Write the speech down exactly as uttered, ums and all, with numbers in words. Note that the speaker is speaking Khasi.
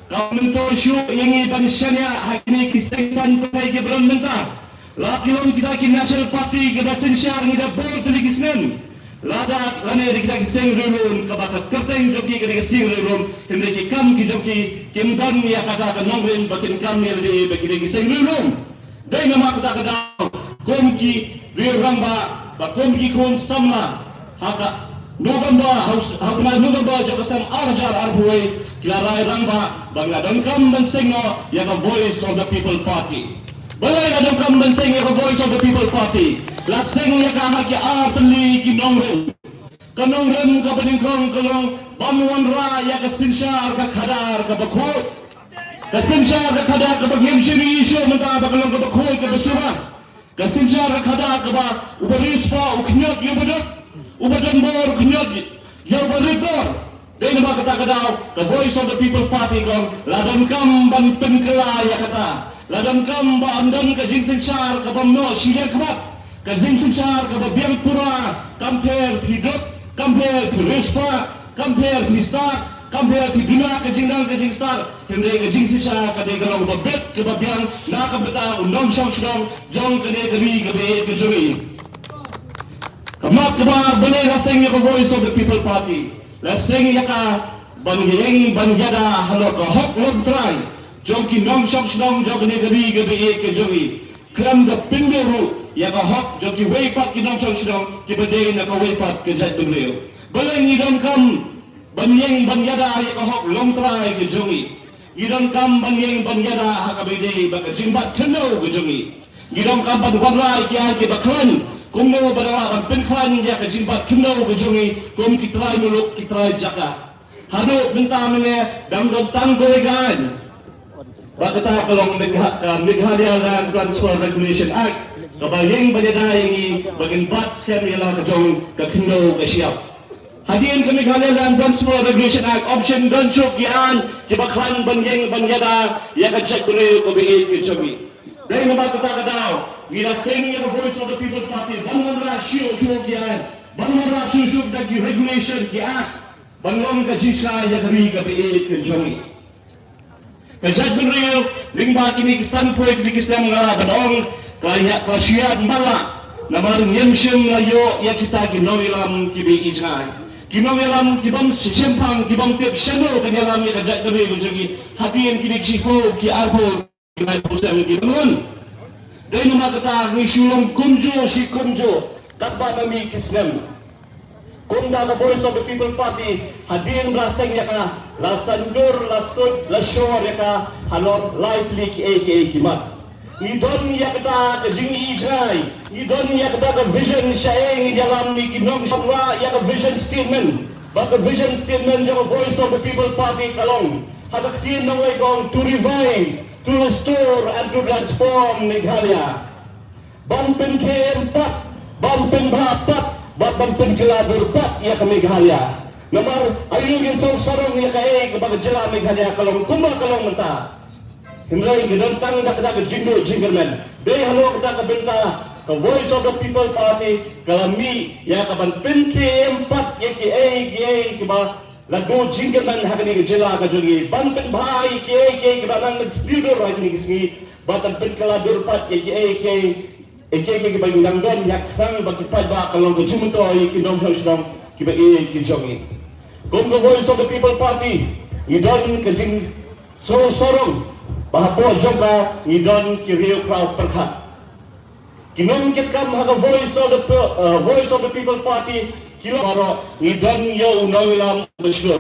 Ka myntoi shuh ïa ngi ban shaniah ha kine ki seng san pyrthei ki ba don mynta. La ki long kita ki National Party ki da synshar ngi da bor tylli ki snem. Lada lane da kita ki seng riewlum kaba ka kyrteng jong ki ka dei ka seng riewlum, hynrei ki kam ki jong ki kim don ïa kata ka nongrim ba kin kam ïa lade ba ki dei ki seng riewlum. Dei namar kata ka daw kum ki riew rangbah ba kum ki khun samla ha ka November, ha u, ha u bnai November jong ka snem ar hajar arphew wei, ki la rai rangbah ba ngi la donkam ban seng noh ïa ka Voice of the People Party. Balei la donkam ban seng ïa ka Voice of the People Party? La seng ïa ka ha ki ar tylli ki nongrim. Ka nongrim kaba nyngkong ka long ban wanrah ïa ka synshar ka khadar kaba khuid. Ka synshar ka khadar kaba ngim shym ïohi shuh mynta ba ka long kaba khuid kaba sura. Ka synshar ka khadar kaba uba riewspah u khñiot ïa uba duk, uba don bor u khñiot ïa uba rit bor. Dei namar kata ka daw ka Voice of the People Party ka ong la donkam ban pynkylla ïa kata. La donkam ba ym don ka jingsynshar kaba ym noh shiliang khmat. Ka jingsynshar kaba biang pura, kam pher phi duk, kam pher phi riewspah, kam pher phi stad, kam pher phi duna ka jingnang ka jingstad. Hynrei ka jingsynshar ka dei ka long kaba bit kaba biang na ka bynta u nongshong shnong jong kane ka ri kaba ïeit ka jong ngi. Ka mat kaba ar, balei la seng ïa ka Voice of the People Party? La seng ïa ka ban ïeng ban ïada halor ka hok longtrai jong ki nongshong shnong jong kane ka ri kaba ïeit ka jong ngi. Khlem da pynduh ruh ïa ka hok jong kiwei pat ki nongshong shnong kiba dei na kawei pat ka jaitbynriew. Balei ngi donkam ban ïeng ban ïada ïa ka hok longtrai ka jong ngi? Ngi donkam ban ïeng ban ïada ha kaba ïadei bad ka jingbat khyndew ka jong ngi. Ngi donkam ban wanrah ïa ki aiñ kiba khlaiñ, kumno ba ngi lah ban pynkhlaiñ ïa ka jingbat khyndew ka jong ngi kum ki trai muluk, ki trai jaka. Haduh mynta mynne dang don tang kawei ka aiñ. Ba kata ka long Megha-, ka Meghalaya Land Transfer Regulation Act, kaba ïeng ban ïada ïa ngi ba ngin bat skhem ïa la ka jong ka khyndew ka shyiap. Hadien ka Meghalaya Land Transfer Regulation Act, ym shym don shuh ki aiñ kiba khlaiñ ban ïeng ban ïada ïa ka jaitbynriew kaba ïeit ka jong ngi. Dei namar kata ka daw ngi la seng ïa ka Voice of the People Party ban wanrah shuh shuh ki aiñ, ban wanrah shuh shuh da ki regulation, ki act, ban long ka jingshai ïa ka ri kaba ïeit ka jong ngi. Ka jaitbynriew lyngba kine ki sanphew tylli ki snem, nga lah ban ong, ka la ïa, ka la shu ïaid mala namar ngim shym la ïoh ïa kita ki nongïalam kiba ïeit jngai, ki nongïalam ki bym shemphang, ki bym tip shano kan ïalam ïa ka jaitbynriew ka jong ngi hadien kine ki shiphew ki arphew ki laiphew snem ki bym wan. Dei namar kata ngi shu long kumjuh shi kumjuh katba na mih ki snem. Kumta ka Voice of the People Party, hadien ba la seng ïa ka, la sngewdur, la stud, la shor ïa ka halor lai tylli kiei kiei ki mat. Ngi don ïa kata ka jingïohi jngai, ngi don ïa kata ka vision shaei ngin ïalam ïa ki nongshong, ïa ka vision statement. Ba ka vision statement jong ka Voice of the People Party ka long, ha ka ktien nongleit ka ong, to revive, to restore and to transform Meghalaya. Ban pynkhie em pat, ban pynbha pat, bad ban pynkylla dur pat ïa ka Meghalaya. Namar aïu ngin sngewsarong ïa kaei kaba ka jylla Meghalaya ka long kumba ka long mynta. Hynrei ngi don tang da kata ka jingduh jingkyrmen. Dei halor kata ka bynta ka Voice of the People Party ka la mih ïa ka ban pynkhie em pat ïa kiei kiei kiba la duh jingkyrmen ha kane ka jylla ka jong ngi, ban pynbha ïa kiei kiei kiba nang mynsiem dur ha kine ki sngi, bad ban pynkylla dur pat ïa kiei kiei, ïa kiei kiei kiba ngi dang don ïa ka khnang ba ki paidbah kan long ka jingmyntoi ïa ki nongshong shnong kiba ïeit ki jong ngi. Kum ka Voice of the People Party, ngi don ka jingsngewsarong ba hapoh jong ka ngi don ki riew khraw pyrkhat. Ki nongkitkam ha ka Voice of the Pe-, uh, Voice of the People Party ki long baroh, ngi don ïa u nongïalam ba shlur.